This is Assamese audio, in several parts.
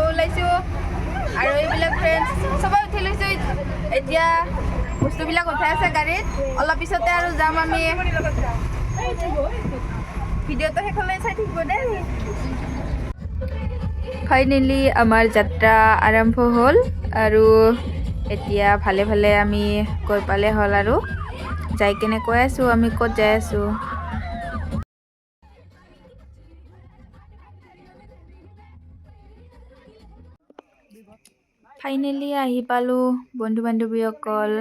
ওলাইছোঁ আৰু এইবিলাক ফ্ৰেণ্ডছ চবে উঠি লৈছোঁ। এতিয়া বস্তুবিলাক উঠাই আছে গাড়ীত। অলপ পিছতে আৰু যাম আমি। ভিডিঅ'টো শেষলৈ চাই থাকিব দেই। ফাইনেলি আমাৰ যাত্ৰা আৰম্ভ হ'ল আৰু এতিয়া ভালে ভালে আমি গৈ পালে হ'ল। আৰু যাই কেনে কৈ আছোঁ আমি ক'ত যাই আছোঁ। ফাইনেলি আহি পালোঁ বন্ধু বান্ধৱীসকল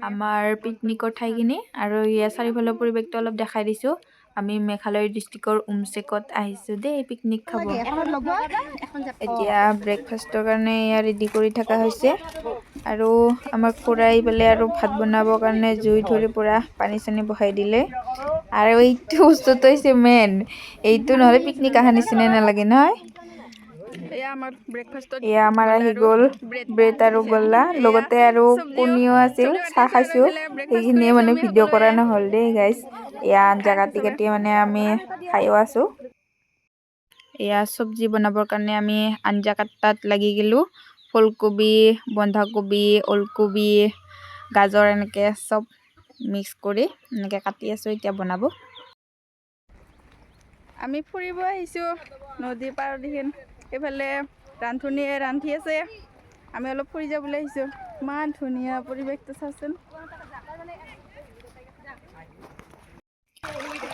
আমাৰ পিকনিকৰ ঠাইখিনি। আৰু ইয়াৰ চাৰিওফালৰ পৰিৱেশটো অলপ দেখাই দিছোঁ। আমি মেঘালয় ডিষ্ট্ৰিক্টৰ উমচেকত আহিছোঁ দেই পিকনিক খাব। এতিয়া ব্ৰেকফাষ্টৰ কাৰণে এয়া ৰেডি কৰি থকা হৈছে। আৰু আমাৰ খুৰাই পেলাই আৰু ভাত বনাবৰ কাৰণে জুই ধৰি পূৰা পানী চানী বহাই দিলে। আৰু এইটো বস্তুটো হৈছে মেইন, এইটো নহ'লে পিকনিক অহা নিচিনাই নালাগে নহয়। এয়া আমাৰ ব্ৰেকফাষ্টত। এয়া আমাৰ আহি গ'ল ব্ৰেড আৰু গোল্লা, লগতে আৰু কণীও আছিল। চাহ খাইছোঁ, সেইখিনিয়ে মানে ভিডিঅ' কৰা নহ'ল দেই গাইজ। এয়া আঞ্জা কাটি কাটি মানে আমি খায়ো আছোঁ। এয়া চব্জি বনাবৰ কাৰণে আমি আঞ্জা কাটাত লাগি গ'লোঁ। ফুলকবি, বন্ধাকবি, ওলকবি, গাজৰ এনেকৈ চব মিক্স কৰি এনেকৈ কাটি আছোঁ, এতিয়া বনাব। আমি ফুৰিব আহিছোঁ নদীৰ পাৰত। দেখোন এইফালে ৰান্ধনীয়ে ৰান্ধি আছে, আমি অলপ ফুৰি যাবলৈ আহিছোঁ। ইমান ধুনীয়া পৰিৱেশটো চাচোন।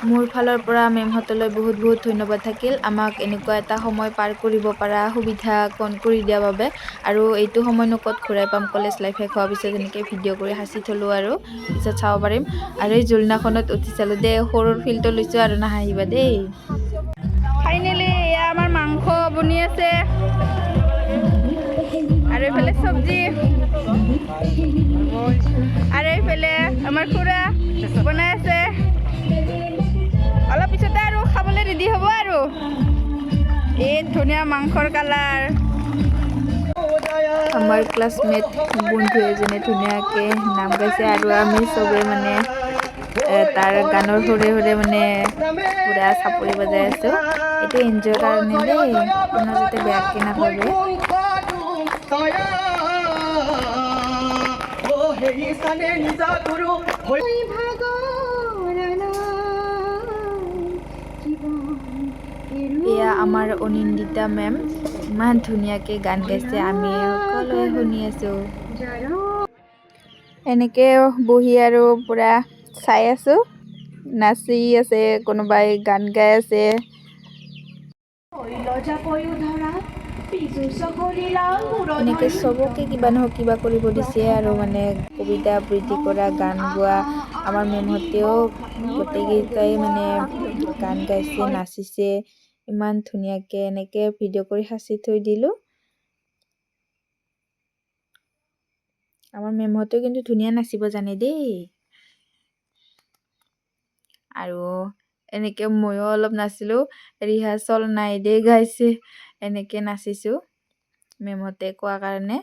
মোৰ ফালৰ পৰা মেমহঁতলৈ বহুত বহুত ধন্যবাদ থাকিল, আমাক এনেকুৱা এটা সময় পাৰ কৰিব পৰা সুবিধা কণ কৰি দিয়াৰ বাবে। আৰু এইটো সময়নো ক'ত ঘূৰাই পাম? কলেজ লাইফ শেষ হোৱাৰ পিছত এনেকৈ ভিডিঅ' কৰি সাঁচি থ'লোঁ আৰু পিছত চাব পাৰিম। আৰু এই জোলনাখনত উঠি চালোঁ দেই, সৰুৰ ফিল্ডটো লৈছোঁ আৰু, নাহাঁহিবা দেই। ফাইনেলি এয়া আমাৰ মাংস বনি আছে আৰু এইফালে চব্জি আৰু এইফালে আমাৰ খুৰা বনাই আছে। অলপ পিছতে আৰু খাবলৈ ৰেডি হ'ব। আৰু এই ধুনীয়া মাংসৰ কালাৰ। আমাৰ ক্লাছমেট বন্ধু এজনে ধুনীয়াকৈ নাম গাইছে আৰু আমি চবে মানে তাৰ গানৰ সুৰে সুৰে মানে পূৰা চাপৰি বজাই আছোঁ। এইটো এনজয়ৰ কাৰণে দেই, কোনো যাতে বেয়াকৈ নাভাবে। এয়া আমাৰ অনিন্দিতা মেম, ইমান ধুনীয়াকৈ গান গাইছে, আমি সকলোৱে শুনি আছোঁ। এনেকৈ বহি আৰু পূৰা চাই আছোঁ, নাচি আছে কোনোবাই, গান গাই আছে। এনেকৈ চবকে কিবা নহয় কিবা কৰিব দিছে আৰু মানে কবিতা আবৃত্তি কৰা, গান গোৱা। আমাৰ মেমহঁতেও গোটেইকেইটাই মানে গান গাইছে, নাচিছে ইমান ধুনীয়াকৈ। এনেকৈ ভিডিঅ' কৰি সাঁচি থৈ দিলোঁ। আমাৰ মেমহঁতেও কিন্তু ধুনীয়া নাচিব জানে দেই। আৰু এনেকৈ ময়ো অলপ নাচিলোঁ, ৰিহাৰ্চল নাই দেই গাইছে, এনেকৈ নাচিছোঁ মেমহঁতে কোৱা কাৰণে।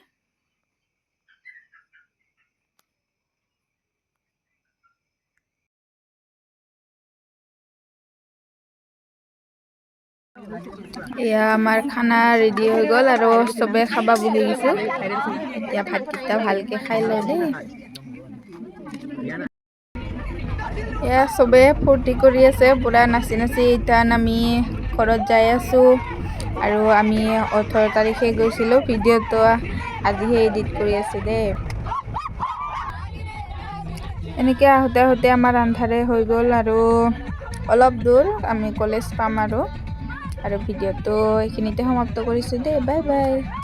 এয়া আমাৰ খানা ৰেডি হৈ গ'ল আৰু চবে খাবা বহি গৈছোঁ। এতিয়া ভাতকেইটা ভালকৈ খাই লওঁ দেই। এয়া চবে ফূৰ্তি কৰি আছে পূৰা নাচি নাচি। এতিয়া আমি ঘৰত যাই আছোঁ। আৰু আমি 18 তাৰিখে গৈছিলোঁ, ভিডিঅ'টো আজিহে এডিট কৰি আছোঁ দেই। এনেকৈ আহোঁতে আহোঁতে আমাৰ আন্ধাৰে হৈ গ'ল আৰু অলপ দূৰ আমি কলেজ পাম। আৰু আৰু ভিডিঅ'টো এইখিনিতে সমাপ্ত কৰিছোঁ দেই। Bye bye.